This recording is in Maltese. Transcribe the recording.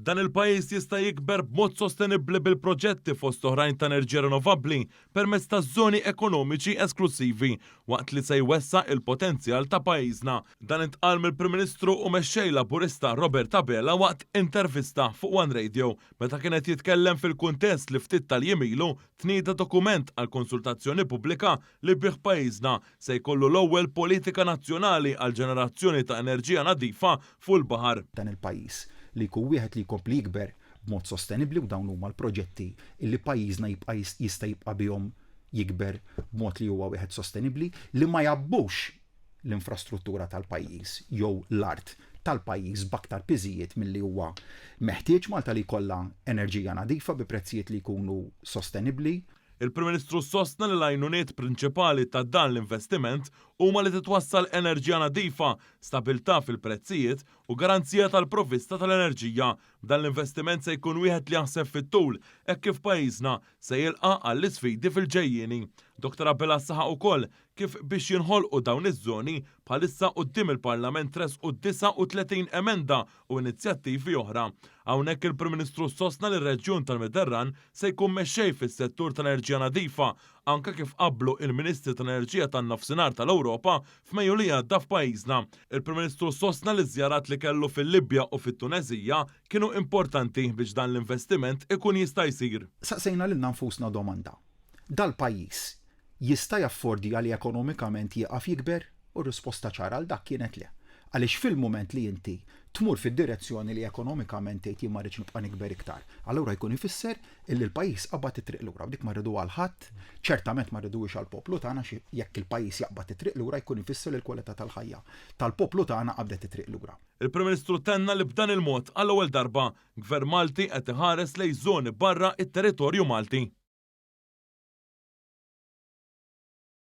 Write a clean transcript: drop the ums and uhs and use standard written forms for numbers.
Dan il-pajjiż jista' jikber b'mod sostenibbli bil-proġetti fost oħrajn ta' enerġija rinnovabbli permezz ta' żoni ekonomiċi esklussivi waqt li se jwessa' il-potenzjal ta' pajjiżna. Dan intqal mill-Prim Ministru u Mexxej Laburista Robert Abela waqt intervista fuq One Radio meta kien qed jitkellem fil-kuntest li ftit tal-jiem ilu tnieda dokument għal konsultazzjoni pubblika li bih pajjiżna se jkollu l-ewwel politika nazzjonali għall-ġenerazzjoni ta' enerġija nadifa fuq il-baħar. Dan il-pajjiż li jkun wieħed li jkompli jikber b'mod sostenibbli u dawn huma l-proġetti li pajjiżna jibqa' jista' jibqa' bihom jikber b'mod li huwa wieħed sostenibbli li ma jgħabbux l-infrastruttura tal-pajjiż jew l-art tal-pajjiż b'aktar piżijiet milli huwa meħtieġ. Malta li jkollha enerġija nadifa bi prezzijiet li jkunu sostenibbli. Il-Prim Ministru sostna li l-għajnuniet prinċipali ta' dan l-investiment huma li titwassal enerġija nadifa, stabilità fil-prezzijiet u garanzija tal-provvista tal-enerġija. B'dan l-investiment se jkun wieħed li jaħseb fit-tul hekk kif pajjiżna se jilqa' għall-isfidi fil-ġejjieni. Dottor Abela saħaq ukoll kif biex jinħolqu dawn iż-żoni, bħalissa quddiem il-Parlament tressqu 39 emenda u inizjattivi oħra. Hawnhekk il-Prim Ministru sostna li r-reġjun tal-Mediterran se jkun mexxej fis-settur tal-enerġija nadifa, anke kif qablu il-Ministri tal-Enerġija tan-Nofsinhar tal-Ewropa f'Mejju li għadda f'pajjiżna. Il-Prim Ministru sostna li ż-żjarat li kellu fil-Libja u fit-Tuneżija kienu importanti biex dan l-investiment ikun jista' jsir. Saqsejna lilna nfusna domanda, dal-pajjiż jista' jaffordja li ekonomikament jieqaf jikber? U r-risposta ċara għal dak kienet le. Għaliex fil-mument li inti tmur fid-direzzjoni li ekonomikament tgħid jien ma rridx nibqa' nikber iktar, allura jkun ifisser illi l-pajjiż qabad it-triq lura u dik ma rriduha għal ħadd, ċertament ma rriduhiex għall-poplu tagħna għax jekk il-pajjiż jaqbad it-triq lura jkun ifisser li l-kwalità tal-ħajja tal-poplu tagħna qabdet it-triq lura. Il-Prim Ministru tenna li b'dan il-mod, għall-ewwel darba, Gvern Malti qed iħares lejn żoni barra t-territorju Malti.